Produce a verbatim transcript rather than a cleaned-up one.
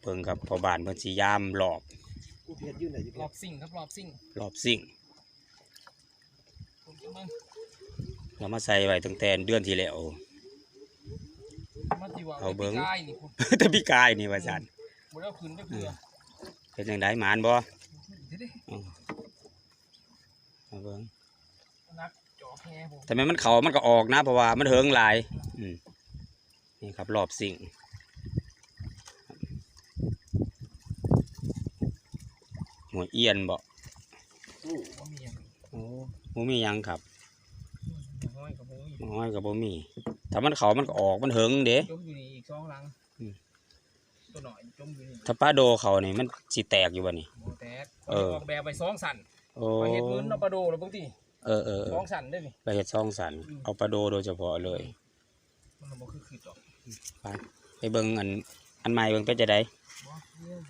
บิ่งครับ พ่อบ้านเพิ่นสิยามรอบ กูเพียรอยู่ไหนอยู่ รอบซิ่งครับรอบซิ่ง รอบซิ่ง ผมจะเบิ่ง เรามาใส่ไว้ตั้งแต่เดือนที่แล้ว มาที่ว่า เอาเบิ่ง ปีกายนี่ผม แต่ปีกายนี่ว่าซั่น บ่ได้เอาขึ้นได้เพื่อ เป็นจังได๋ หมานบ่ เดี๋ยวดิ อืมเอาเบิ่ง นักจ่อแพผม แต่แม่นมันเข้ามันก็ออกนะ เพราะว่ามันเหิงหลาย อืมนี่ครับ รอบซิ่ง หัวเอี้ยนบ่ บ่มีหยัง โอ้บ่มีหยังครับ ห้อยกับบ่มี ห้อยก็บ่มี ถ้ามันเข้ามันก็ออก มันเหิงเด้ จมอยู่นี่อีกสองหลัง อืม ตัวหน่อยจมอยู่นี่ ถ้าปลาโดเข้านี่มันสิแตกอยู่บ่นี่ บ่แตก เออ ออกแบบไปสองสัน โอ้ ไปเฮ็ดเงินเอาปลาโดแล้วเบิ่งติ เออเออเออ สองสันได้นี่ ไปเฮ็ดสองสัน อืม เอาปลาโดโดยเฉพาะเลย มันบ่คือคือดอก ไปไปเบิ่งอันอันใหม่เบิ่งเป็นจังได๋